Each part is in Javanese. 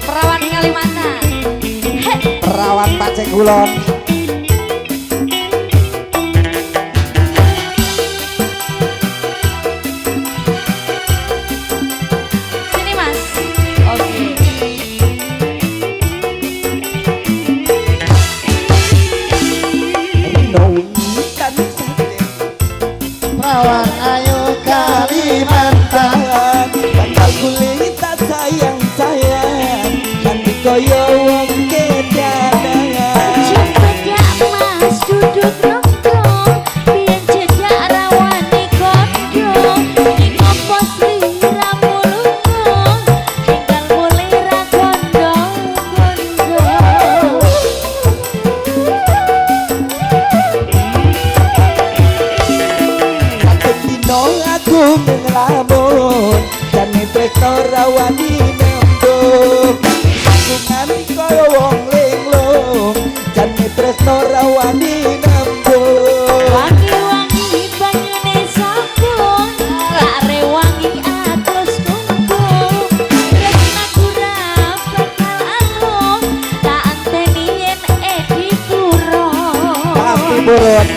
Perawan Kalimantan. Heh. Perawan Pacek Kulon. Sini Mas. Oke. Perawan ayo Kalimantan. Bakal kulit tak sayang sayang. Nanti koyo wong kedanan. Cempedak Mas duduk nongkrong, biyen jejak rawani kondo. Ning opo sliramu lunga, tinggal mulih ra kondo-kondo. Saben dino aku ngelamun, jane tresno ra wani nembung. Aku nganti kaya wong linglung, jane tresno ra wani nembung. Wangi-wangi banyune sabun, tak rewangi atus kungkum. Tresnaku ra bakal alung, tak anteni yen edi purun. Pasti purun.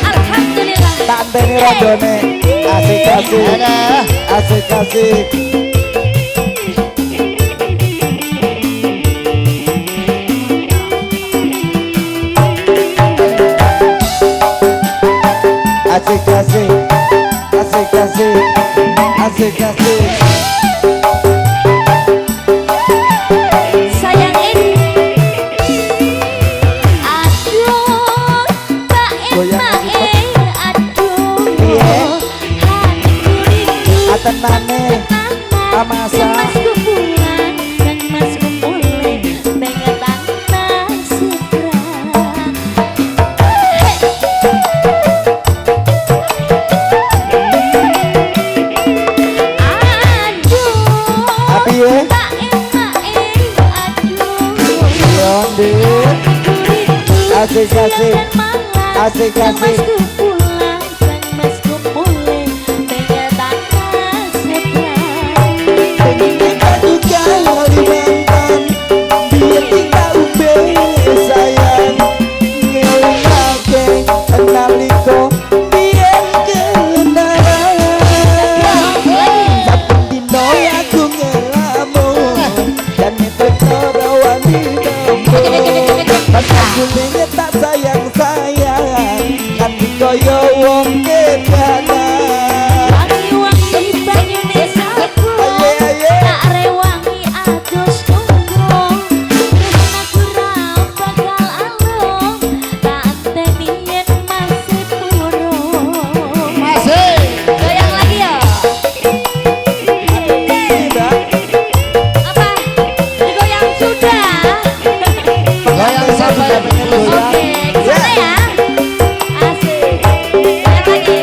Alhamdulillah. Tak anteni rondone. Asik asik. Asik asik. Asik asik. Asik asik. Asik asik. Sayang ini. Aduh, bae Goyang mae, aduh. Piye? Hatiku rindu. Atenane. Amasa. Kang Masku pulang, Kang Masku mulih, pengen tanah seberang. Aduh, Piye? bae mae, aduh. Yo, Dik. Hatiku rindu. Asik Siang asik. dan malam, Asik Kang asik. Masku pulang, Kang Masku mulih, pengen tanah seberang. Pengen Kalimantan, biar tinggal umbe sayang. Ngelingake nalika biyen kenalan. Saben dino aku ngelamun, jane tresno ra wani nembung. Pas aku tak sayang sayang, nganti kaya wong kedanan. Wangi-wangi banyune sabun, Aye aye. tak rewangi adus kungkum. Tresnaku ra bakal alung, tak anteni yen masih purun. Masih. Goyang lagi ya. Mbak. Apa? Digoyang sudah. Goyang sampai Pengen goyang. Oke, kesana ya. Asik. Goyang lagi.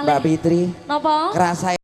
malih. Mbak Fitri. Napa? Kerasa.